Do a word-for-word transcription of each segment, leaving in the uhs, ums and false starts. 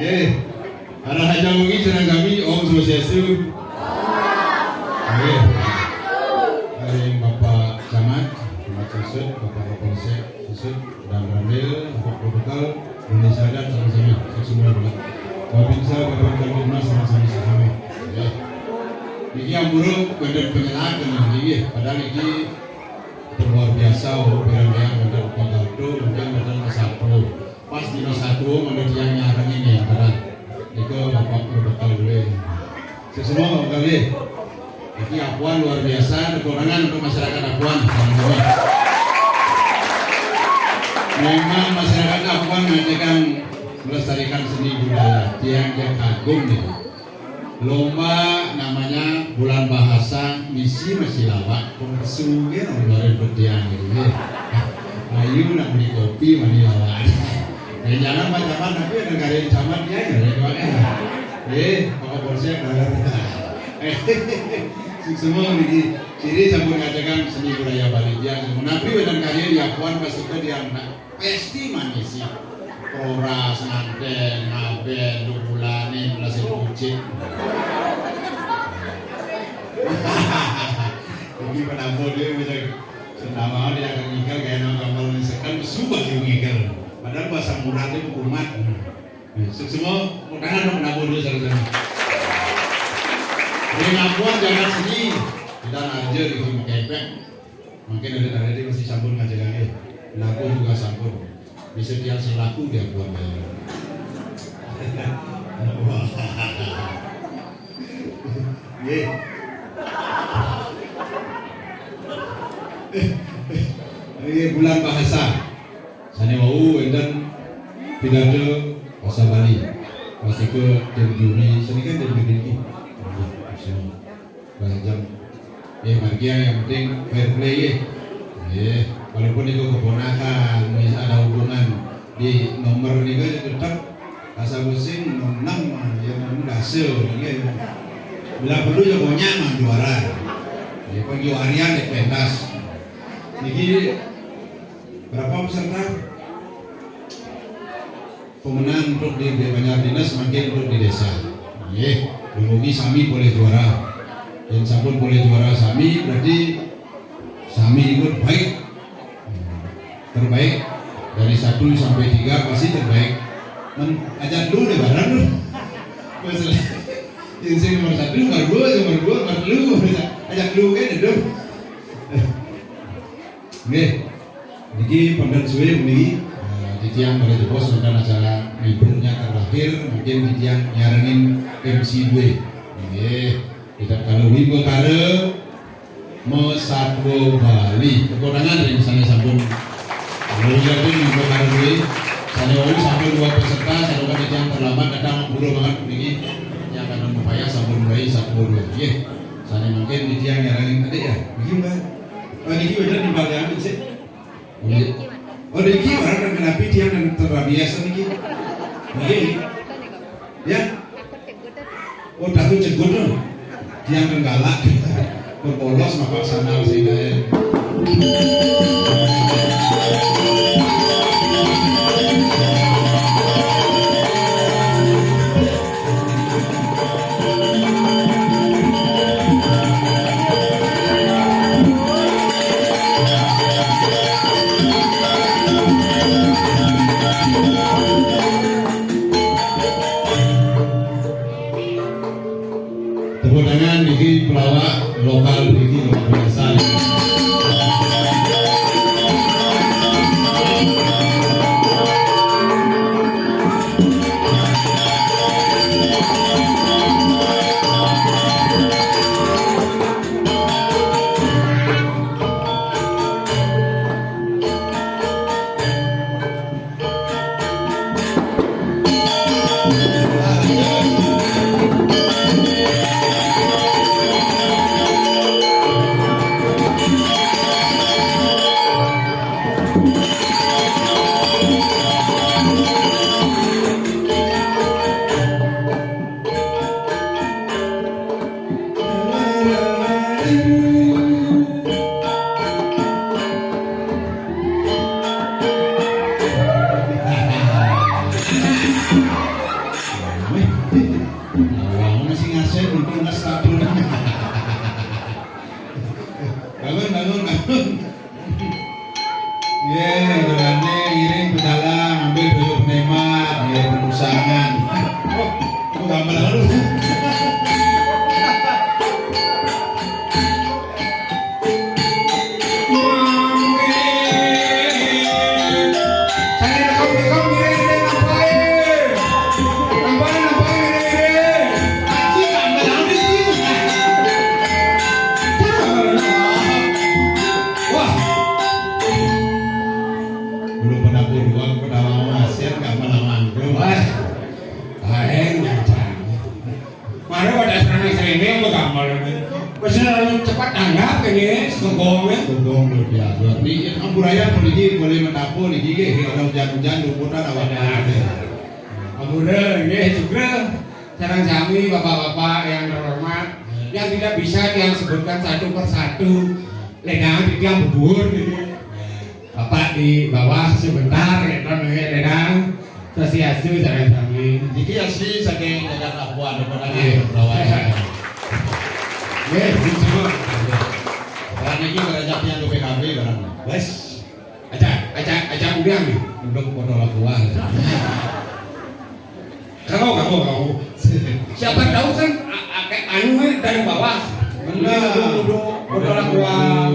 Eh, para hajam wengi sareng sami, Om Swastiastu. Nggih. Ring Bapak Camat, Camat Susut, Bapak Kapolsek Susut, Danramil, Bapak Protokol, Indonesia dan sami-sami, sami-sami. Babinsa, Bapak Kamtibmas, sami-sami. Nggih. Niki ampura wénten panyelak nggih, padahal niki luar biasa, oh, pirang-pirang wénten pengharga, mungkin wénten kesatu. Pas dina Sabtu, mangda tiang nyarengin ya, Bapak. Nika Bapak Guru Bekal dulu ya. Sesama Bapak Bekal ya. Ini apuan luar biasa, tepuk tangan untuk masyarakat Apuan. Memang masyarakat Apuan ngajakan melestarikan seni budaya. Tiang dia kagum nih. Lomba namanya Bulan Bahasa, misi masih lawak, pempesu ge, nang kemarin petian gitu ya. Ayu nak beli kopi, mani lawak. Ya, jangan macam-macam, tapi ada karya camat dia ya, ya, ya. Eh, Bapak Polsek, dalam. Eh, semua ini ciri sampun ngajakan seni budaya Bali dia. Menapi dan karya di Apuan pasti ke dia nak. Pesti manisi. Proras, nganten, ngaben, lubulanin, lesin kucing. Ini penampur dia macam senama dia akan ngigel kayak nama gambar ini sekan, suka dia ngigel. Padahal bahasa murah dia kumat. Nah, semua tangan dong penampur dia salah-salah. Ring Apuan jagat seni. Kita aja di kepeng. Mungkin ada, ada dia masih sampun ngajakan ya. Laku juga sampun. Bisa dia selaku dia buat bayar. Wah. Nggih. Nggih, Bulan Bahasa. Sane wau wenten pidato basa Bali. Pas iku tim juri, seni kan tim juri iki. Nggih, semua. Bahasa. Ya, margi yang penting fair play ya. Ya, walaupun itu keponakan, ada hubungan di nomor ini kan tetap asal musim enam, ya, enam dasa, ya. Bila perlu ya banyak mah juara. Ya, penjuarian di pentas. Jadi berapa peserta? Pemenang untuk di, di Banjar Dinas, mangkin untuk di desa. Nggih, dumugi sami boleh juara. Yang sampun boleh juara sami, berarti sami ikut baik. Terbaik dari satu sampai tiga pasti terbaik. Men, ajak dulu deh barang dulu. Masalah. Yang saya nomor satu, nomor dua, nomor dua, nomor telu. Ajak dulu kan itu. Nggih. Niki penten suwe muni, eh, titiang pada jebos wonten acara ibunya terakhir, mungkin titiang nyarengin M C dua. Nggih, kita kalau wimbakara Masatwa Bali. Tepuk tangan ring sane sampun. Lalu yakin wimbakara dua. Sane wau sampun dua peserta, sane wau titiang terlambat datang buru banget niki. Yang akan upaya sampun mulai satu dua. Nggih. Sane mungkin titiang nyarengin tadi ya. Nggih, Mbak. Oh, niki udah di bagian sih. Nggih. Oh, niki orang kan kenapi dia yang terabiasa niki. Nggih. Ya. Oh, Datu Cegut tuh. Dia yang galak. Berpolos mapak sandal sih, kayak. Tepuk tangan niki pelawak lokal niki luar biasa. Bangun, bangun, bangun. Ye, orangnya ngiring pedalang, ambil dulu penemat, ye, perusahaan. Oh, aku gambar dulu. Wah. Belum pada kuduan, pada lama, siap gak pada manggung. Wah. Aing nyacang. Mana pada serangan sering yang bergambar ini. Pasti lalu cepat tanggap ini, segongnya. Segong luar biasa. Ini kan buraya polisi boleh mendapur nih, gigi. Kalau hujan-hujan, lumputan awak. Ampura, ini juga sareng sami bapak-bapak yang terhormat, yang tidak bisa yang sebutkan satu persatu. Ledang, titiang bubur gitu. Bapak di bawah sebentar, gitu, nih, Ledang. Swastiastu, sareng sami. Niki asli saking Jagat Labuan, depan Iya. Labuan. Nggih, semua. Barang niki ngerajak yang ke P K B barang. Wes. Aja, aja, aja udah nih. Udah foto Labuan. Kamu, kamu, kamu. Siapa tahu kan a- a- anu eh, dari bawah. Benar. Udah, udah, udah, udah Labuan.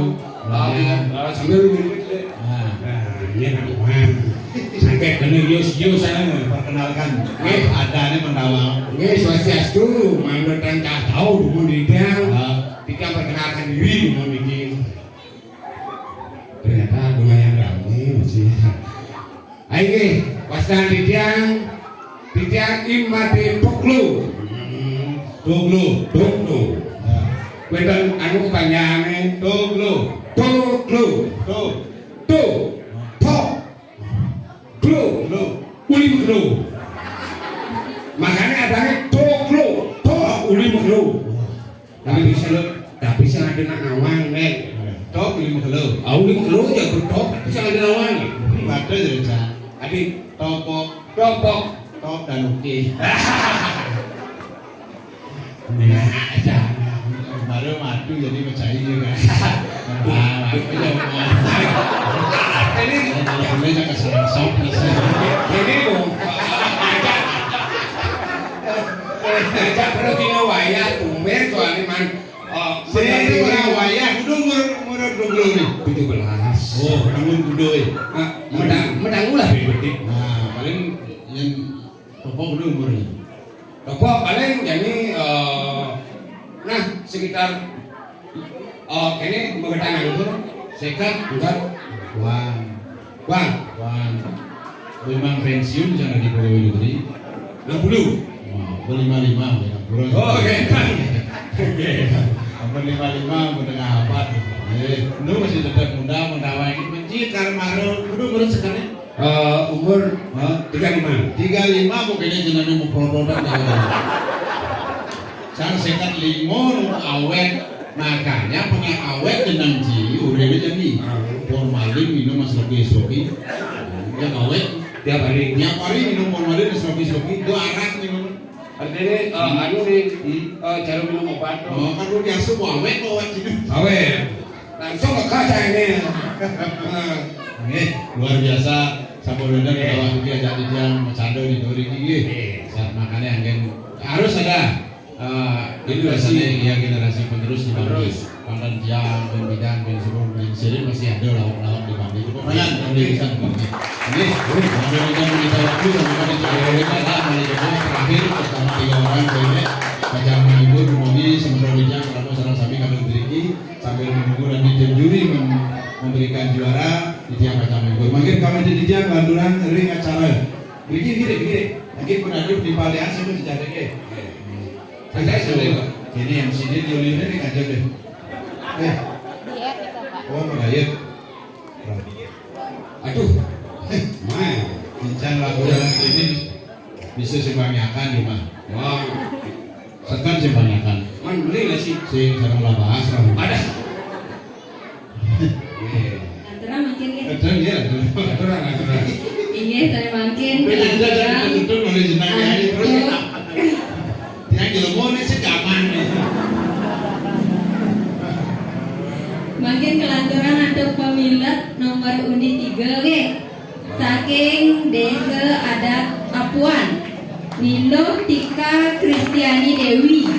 Nah, iya. Ah, sambil ngikut deh. Nah. Nah, ini kan Tuhan. Sampai kena yus-yus sana. Perkenalkan, Nggih. Adanya mendalam. Nggih, swastiastu, manut cah tahu dumun di dia. Ah. Kita perkenalkan diri dumun ini. Ternyata lumayan ramai masih. Ayo nggih, wastan titiang, titiang Imade Toklo. Toklo. Toklo. Ya. Wonten anu panjangane. Toklo. Toklo. To. To. To. Tok. Lo. Uli Meklo. Makanya adanya Toklo. To. Uli Meklo. Tapi sing, tapi sing ada nak ngawang, Nek. Tok lima kilo. Aku lima kilo ya, tok. Tapi sing ada ngawang. Waduh, ya, Cak. Adi. Topok. Topok. Top dan oke. Nah, ya. Baru madu jadi percaya juga. Nah, aku ya mau. Ini kalau boleh jangan serang sok, terus. Ini loh. Ajak perlu dino wayah, tumben soalnya man. Oh, sebenarnya orang wayah, udah umur, umur dua puluh nih. Tujuh belas. Oh, namun kudu, eh. Ah, medang, medang ulah, Bang. Nah, paling yang topok udah umurnya. Topok paling jadi, eh, nah, sekitar, eh, ini mengetan anggur. Sekat, enggak. Wah. Bang. Bang. Memang pensiun jangan di pegawai negeri. Enam puluh. Wah, berlima-lima, ya, kurang. Oh, oke. Oke. Apa lima-lima, menengah apa tuh? Eh, lu masih tetap muda, muda lagi. Menci, karena malu, udah menurut sekali. Eh, umur, eh, tiga lima. Tiga lima, bukannya jenenge mau prototan, ya. Sang sekat limo, awet. Makanya punya awet jeneng ji, urene jadi. Ah. Formalin minum mas roki soki. Yang awet. Tiap hari. Tiap hari minum formalin mas roki soki. Itu arak minum. Artinya, eh, anu nih, Hmm. eh, cara minum obat. Oh, kan lu biasa mau awet, mau awet gitu. Awet. Langsung ke kaca ini. Nah. Nggih, luar biasa. Sampun wonten Nggih. Kawah Budi ajak titiang macando di Dori iki nggih. Nggih. Saat makanya anggen harus ada, eh, Generasi. Generasi, ya, generasi penerus di Bali. Penerus. Wonten tiang pimpinan, pimpinan, pimpinan sini masih ada lawak-lawak di Bali. Itu pemenang, nanti bisa di Bali. Ini, nanti kita meminta waktu sama Pak Dki, kita mulai jebos terakhir bersama tiga orang ini. Baca menghibur, Bung Bobi, sementara di Jang, kalau salah sami kalau diriki, sambil menunggu nanti tim juri mem- memberikan juara di tiang baca menghibur. Mungkin kami di Jang, lanturan ring acara. Begini, begini, begini. Mungkin pun ada di Bali, saya mau dicatat, eh. Saya sudah, Pak. Ini M C D di Olive ini ngajak deh. Eh. Diet itu, Pak. Oh, mau diet. Aduh. Main. Cincang lagu ini bisa sebanyakan di mah. Wah. Sekan sebanyakan. Man beli nggak sih? Si sarang lah bahas lah. Ada. Aturan mungkin ya. Aturan ya, aturan. Aturan, aturan. Iya, saya mungkin. Udah, kita jangan tutup oleh jenang ya, terus kita. Yang jelema ini sih gaman nih. Mangkin kalanturan antuk pamilet nomor undi tiga, nggih. Saking Desa Adat Apuan. Miluh Tika Kristiani Dewi.